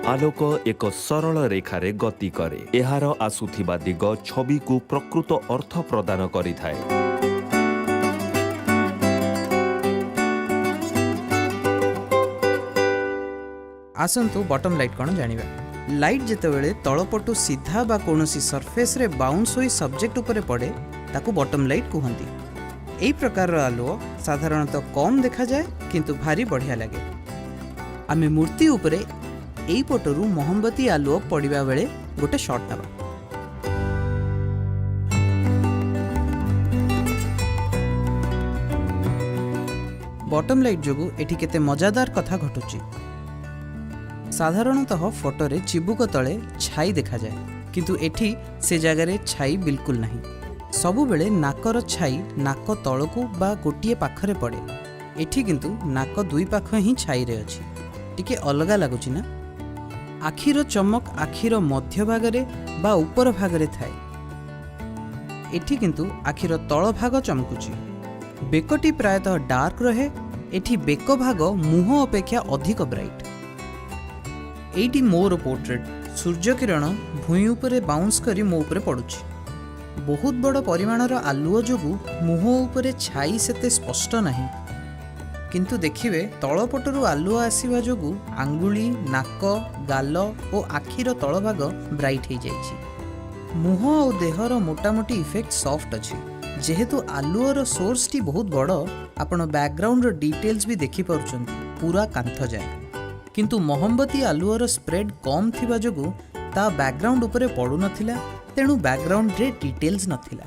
ଆଲୋକ ଏକ ସରଳ ରେଖାରେ ଗତି କରେ। ଏହାର ଆସୁଥିବା ଦିଗ ଛବିକୁ ପ୍ରକୃତ ଅର୍ଥ ପ୍ରଦାନ କରିଥାଏ। ଆସନ୍ତୁ ବଟମ୍ ଲାଇଟ୍ କ'ଣ ଜାଣିବା। ଲାଇଟ୍ ଯେତେବେଳେ ତଳପଟୁ ସିଧା ବା କୌଣସି ସର୍ଫେସ୍ରେ ବାଉନ୍ସ ହୋଇ ସବଜେକ୍ଟ ଉପରେ ପଡ଼େ, ତାକୁ ବଟମ୍ ଲାଇଟ୍ କୁହନ୍ତି। ଏହି ପ୍ରକାରର ଆଲୁଅ ସାଧାରଣତଃ କମ୍ ଦେଖାଯାଏ, କିନ୍ତୁ ଭାରି ବଢ଼ିଆ ଲାଗେ। ଆମେ ମୂର୍ତ୍ତି ଉପରେ ଏଇ ପଟରୁ ମହମବତୀ ଆଲୁଅ ପଡ଼ିବା ବେଳେ ଗୋଟେ ସଟ୍ ନେବା। ବଟମ୍ ଲାଇଟ୍ ଯୋଗୁଁ ଏଠି କେତେ ମଜାଦାର କଥା ଘଟୁଛି। ସାଧାରଣତଃ ଫଟୋରେ ଚିବୁକ ତଳେ ଛାଇ ଦେଖାଯାଏ, କିନ୍ତୁ ଏଠି ସେ ଜାଗାରେ ଛାଇ ବିଲକୁଲ ନାହିଁ। ସବୁବେଳେ ନାକର ଛାଇ ନାକ ତଳକୁ ବା ଗୋଟିଏ ପାଖରେ ପଡ଼େ। ଏଠି କିନ୍ତୁ ନାକ ଦୁଇ ପାଖ ହିଁ ଛାଇରେ ଅଛି। ଟିକେ ଅଲଗା ଲାଗୁଛି ନା? ଆଖିର ଚମକ ଆଖିର ମଧ୍ୟଭାଗରେ ବା ଉପର ଭାଗରେ ଥାଏ। ଏଠି କିନ୍ତୁ ଆଖିର ତଳ ଭାଗ ଚମକୁଛି। ବେକଟି ପ୍ରାୟତଃ ଡାର୍କ ରହେ। ଏଠି ବେକ ଭାଗ ମୁହଁ ଅପେକ୍ଷା ଅଧିକ ବ୍ରାଇଟ୍। ଏଇଟି ମୋର ପୋର୍ଟ୍ରେଟ୍। ସୂର୍ଯ୍ୟକିରଣ ଭୂଇଁ ଉପରେ ବାଉନ୍ସ କରି ମୋ ଉପରେ ପଡ଼ୁଛି। ବହୁତ ବଡ଼ ପରିମାଣର ଆଲୁଅ ଯୋଗୁଁ ମୁହଁ ଉପରେ ଛାଇ ସେତେ ସ୍ପଷ୍ଟ ନାହିଁ, କିନ୍ତୁ ଦେଖିବେ, ତଳପଟରୁ ଆଲୁଅ ଆସିବା ଯୋଗୁଁ ଆଙ୍ଗୁଳି, ନାକ, ଗାଲ ଓ ଆଖିର ତଳଭାଗ ବ୍ରାଇଟ୍ ହେଇଯାଇଛି। ମୁହଁ ଆଉ ଦେହର ମୋଟାମୋଟି ଇଫେକ୍ଟ ସଫ୍ଟ ଅଛି। ଯେହେତୁ ଆଲୁଅର ସୋର୍ସଟି ବହୁତ ବଡ଼, ଆପଣ ବ୍ୟାକଗ୍ରାଉଣ୍ଡର ଡିଟେଲ୍ସ ବି ଦେଖିପାରୁଛନ୍ତି ପୁରା କାନ୍ଥ ଯାଏ। କିନ୍ତୁ ମହମବତୀ ଆଲୁଅର ସ୍ପ୍ରେଡ୍ କମ୍ ଥିବା ଯୋଗୁଁ ତା ବ୍ୟାକଗ୍ରାଉଣ୍ଡ ଉପରେ ପଡ଼ୁନଥିଲା, ତେଣୁ ବ୍ୟାକଗ୍ରାଉଣ୍ଡରେ ଡିଟେଲ୍ସ ନଥିଲା।